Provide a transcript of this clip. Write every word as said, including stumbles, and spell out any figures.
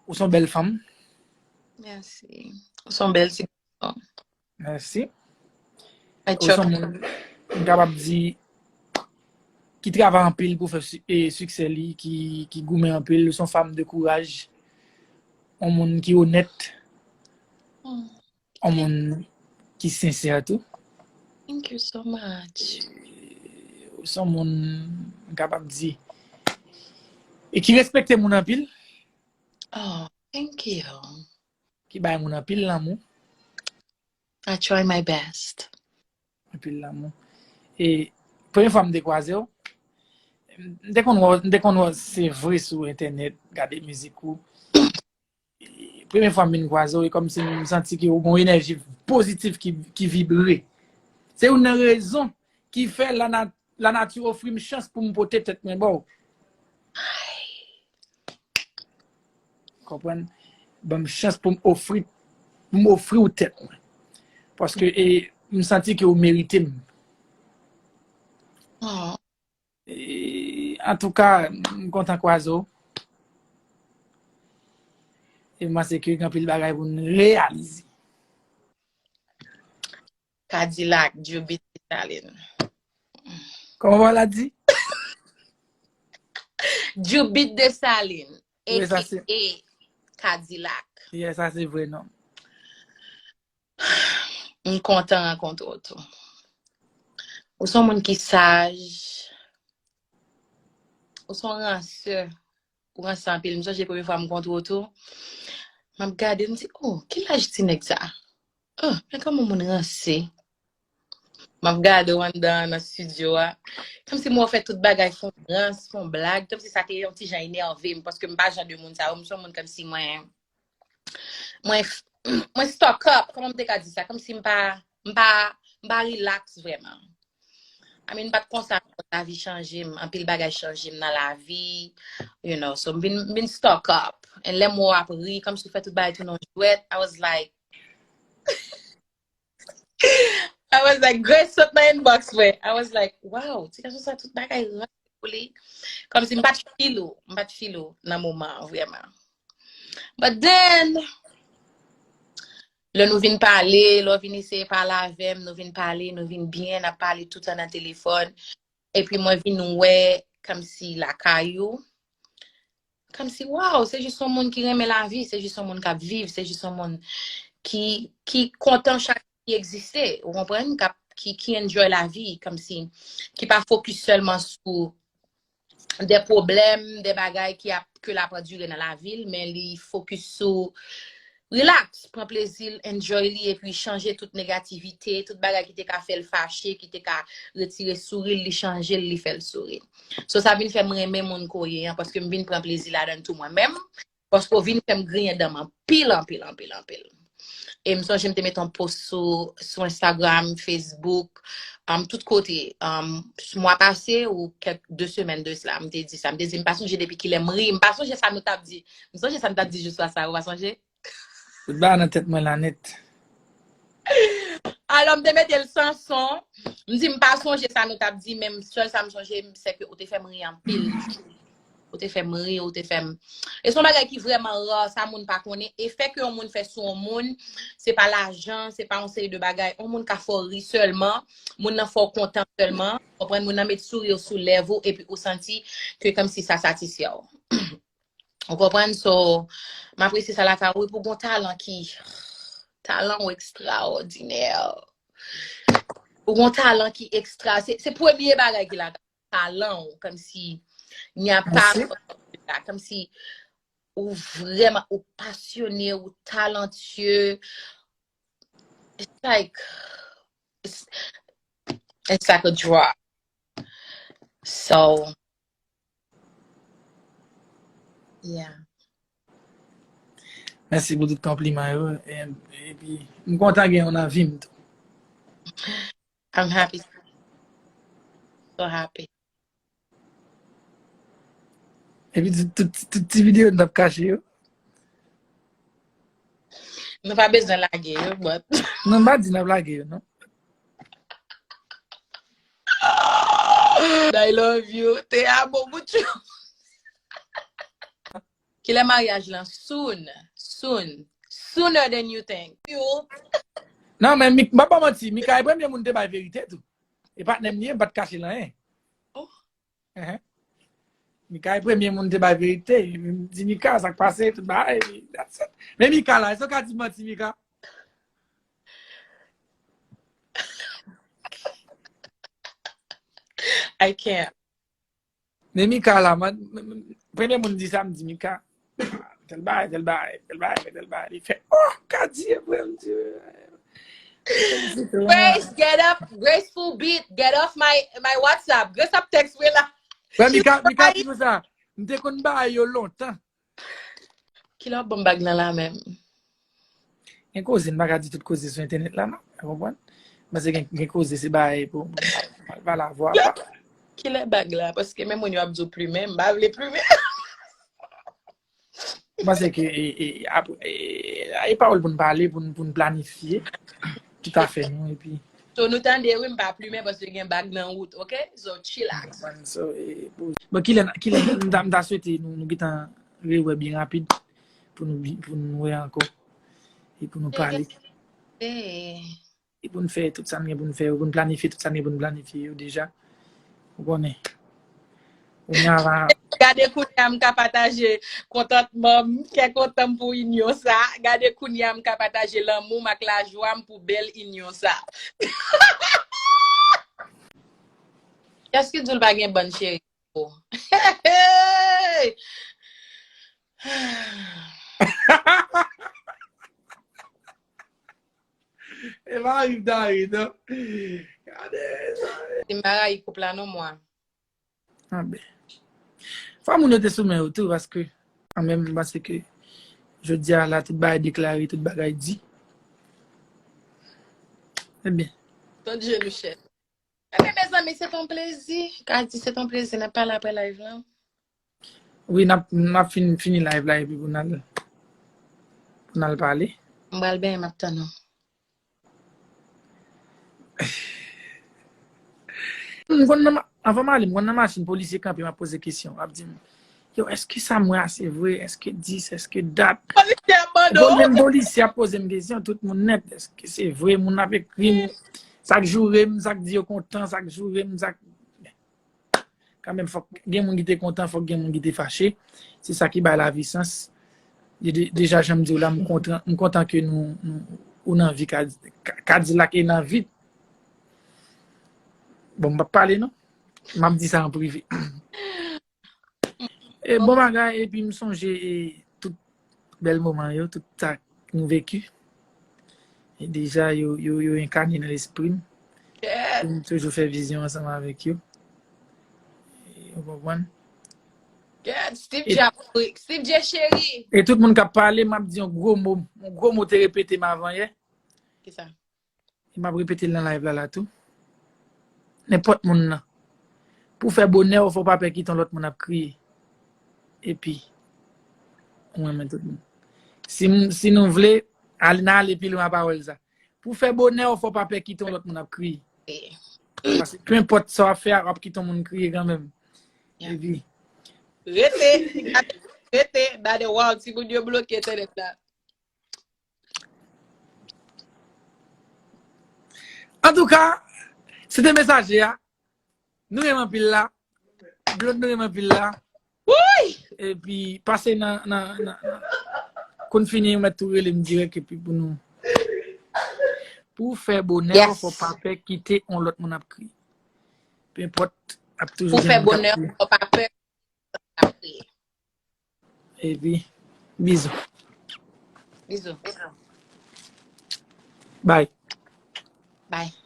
Ou se yon bèl fanm. Mèsi. Ou se yon bèl ti gason. Mèsi. I Ou se chuck. Yon moun, m kapab di, ki travay anpil pou fè si- e siksè li, ki, ki goumen anpil. Ou se yon fanm de kouraj. Yon moun ki onèt. Mm. Yon moun ki sensè tou. Thank you so much. Ou se yon moun, m kapab di, e ki respekte moun anpil, Oh, thank you. Ki bay moun anpil lanmou, I try my best. Anpil lanmou. E premye fwa m te kwaze w, m te konn wè, m te konn wè se vre sou entènèt, gade mizik ou. E premye fwa m vin kwaze w, e kòmsi m santi ke w gen yon enèji pozitif ki, ki vibre. Se youn nan rezon ki fè la, na, la nature ofri m chans pou m pote tèt mwen ba w. Konprann? Ban m chans pou m ofri, pou m ofri w tèt mwen. Paske e, m santi ke w merite m. Oh, E, antouka, m kontan kwaze w. E m panse ke gen anpil bagay pou n reyalize. Cadillac, Jubit Dessalines. Kòman w la di? Jubit Dessalines, Wi, sa se A K A Cadillac. Yeah, sa se vre non. M kontan rankontre w tou. Ou se yon moun ki saj. Ou se yon ransè. Ou ransè anpil. M sonje premye fwa m kontre w tou. M ap gade, m di, oh, ki laj ti nèg sa? Oh, men kòman moun ransè. M ap gade w anndan nan estidyo a. Kòmsi m wè w fè tout bagay, fè yon rans, fè yon blag. Kòmsi sa te yon ti jan enève m, paske m pa jan de moun sa yo. M se yon moun kòmsi mwen, mwen, mwen stuck up, kòman m te ka di sa? Kòmsi m pa, m pa, m pa relax vrèman. I mean, m pa t konsa, lavi chanje m, anpil bagay chanje m nan lavi, you know, so m vin, m vin stuck up. And lè m wè w ap ri, kòmsi w fè tout bagay tounen yon jwèt, I was like, I was like, Grace sot nan inbox mwen. I was like, wow, ti gason sa tout bagay ranse pou li. Kòmsi m pa t feel ou, m pa t feel ou nan moman an, vrèman. But then, lè nou vin pale, lè w vin eseye pale avè m, nou vin pale, nou vin byen, n ap pale toutan nan telefòn. Epi mwen vin wè kòmsi lakay ou. Kòmsi, waw, se jis yon moun ki renmen lavi, se jis yon moun k ap viv, se jis yon moun ki, ki kontan chak ki egziste, ou konprann, k ap, ki, ki enjoy lavi, kòmsi, ki pa fokis sèlman sou de pwoblèm, de bagay ki ap, ke l ap andire nan lavi l, men li fokis sou relax, pran plezi l, enjoy li, epi chanje tout negativite, tout bagay ki te ka fè l fache, ki te ka retire souri l, li chanje l, li fè l souri. So, sa vin fè m renmen moun ke w ye an, paske m vin pran plezi ladan l tou mwen menm, paske w vin fè m griyen dan m anpil, anpil, anpil, anpil. E m sonje m te mete yon post sou, sou Instagram, Facebook, um, tout kote, um, mwa pase ou kèk de semèn de sila, m te di sa. M te di, m pa sonje depi kilè m ri, m pa sonje sa nou t ap di. M sonje sa nou t ap di jou swa sa, ou pa sonje? Tout bagay nan tèt mwen la nèt. Alò, m te mete l san son. M di, m pa sonje sa nou t ap di, men sèl sa m sonje, se ke ou te fè m ri anpil. Ou te fè m ri, ou te fè m. E se yon bagay ki vrèman ra, sa moun pa konnen. Efè ke yon moun fè sou yon moun, se pa lajan, se pa yon seri de bagay. Yon moun ka fè w ri sèlman, moun nan fè w kontan sèlman. Konprann, moun nan met souri sou lèv ou, epi ou santi ke kòmsi sa satisfè w. Ou konprann? So, m apresye sa lakay ou, epi ou gon talan ki, talan ou ekstraòdinè. Ou gon talan ki ekstra, se, se premye bagay ki lakay, talan ou, kòmsi, il n'y a pas, Mèsi. Kòmsi, ou vrèman, ou pasyone, ou talantye. It's like, it's, it's like a draw. So, yeah. Mèsi pou tout konpliman yo. E, epi, m kontan gen yon nan vi m tou. I'm happy. So happy. Epi, tout, tout, tout ti videyo n t ap kache yo. Nou pa bezwen lage yo, but Non, m pa di n ap lage yo, non. I love you. Te amo mucho. Kilè maryaj lan? Soon. Soon. Sooner than you think. You. Non, men Mik- m pa ba manti, Mika e premye moun te bay verite tou. E patnè m li ye, m pa t kache l anyen. Oh. Ehe. Mika e premye moun te bay verite. M di Mika, sa k pase, tout bagay, epi that's it. Men Mika la, èske w ka di manti, Mika? I can't. Men Mika la, man, m- m- premye moun di sa, m di Mika, tèl bagay, tèl bagay, tèl bagay, tèl bagay. Li fè, oh, ka di, vre, m di, Grace, get up, graceful beat, get off my, my WhatsApp. Grace ap text mwen la. Wè, Mika, Mika di nou sa, m te konn bay yo lontan. Kilè w ap ban m bag lan la menm? Gen koze, m pa ka di tout koze sou entènèt la, non. Ou konprann? Paske gen, gen koze, se bagay pou, pou, pou pale avwa pa. Kilè bag la? Paske men moun yo ap di w plimen, m pa vle plimen. M panse ke e, e, apre, e, e pawòl pou n pale, pou n, pou n planifye tout afè nou, epi So nou tande wi, m pa plimen paske gen bag nan wout, oke? So chillax. So, e, pou- bon, kilè, kilè, m ta, m ta swete nou, nou gentan rewè byen rapid pou nou, bi- pou nou wè ankò e pou nou pale. Eh. E pou n fè tout sa n gen pou n fè yo, pou n planifye tout sa n gen pou n planifye yo deja. Ou konnen. Kounye a la. Gade kounye a m ka pataje kontantman m, kè kontan m pou inyon sa. Gade kounye a m ka pataje lanmou m ak lajwa m pou bèl inyon sa. Kiyès ki di w l pa gen bann cheri? Oh. Hey! E pa rive David, non. Gade sa. Si m pa rayi koup la non mwa. Anben. Fò moun yo te sou men yo tou, paske an menm m panse ke jodi a la, tout bagay deklare, tout bagay di. Ebyen. Ton dje nou chè. Ebyen, mezanmi, se ton plezi. Ka di se ton plezi, n ap pale apre live lan. Wi, n ap, n ap fin, fini live la, epi pou n al, pou n al pale. M pral benyen, m ap tann ou. M konn nan ma- anvan m ale, m konn nan machin, polisye kanpe, m ap poze kesyon. L ap di m, yo, èske sa m wè a se vre? Èske dis? Èske dat? Polisye ap mande w. Konbyen polisye ap poze m kesyon, tout moun nèt, èske se vre? Moun ap ekri m, sa k joure m, sa k di yo kontan, sa k joure m, sa k kanmenm, fòk gen moun ki te kontan, fòk gen moun ki te fache. Se sa ki bay lavi sans. De- Deja, jan m di w la, m kontan, m kontan ke nou, nou ou nan vi, Kad- Ka- Kadilak e nan vi. Bon, m p ap pale non. M ap di sa an prive. E bon bagay, epi m sonje e tout bèl moman yo, tout sa nou veki. E deja, yo, yo, yo enkane nan lespri m. M toujou fè vizyon ansanm avèk yo. Ou konprann? Gad, Steve J ap mouri. Steve J cheri. E tout moun k ap pale, m ap di yon gwo mo. Yon gwo mo te repete m avan yè. Kisa? E m ap repete l nan live la la tou. Nenpòt moun nan. Pou fè bonè w, fò w pa pè kite yon lòt moun ap kriye. Epi, ou renmen tout moun. Si, m- si nou vle, al, n ale pi lwen a pawòl sa. Pou fè bonè w, fò w pa pè kite yon lòt moun ap kriye. Paske penpòt sa w ap fè a, w ap kite yon moun kriye kanmenm. Epi, Rete, rete, bade, wow, timoun yo bloke entènèt la. Antouka, se te mesaje a. Nou renmen anpil la. Blond, nou renmen anpil la. Woy! Epi pase nan, nan, nan, nan. Konn fini, ou mèt tou rele m dirèk epi pou nou. Pou w fè bonè w, fò w pa pè kite yon lòt moun ap kriye. Penpòt, ap toujou gen moun k ap kriye. Pou fè bonè w, fò w pa pè ap kriye. Epi, bizou. Bizou. Bye. Bye.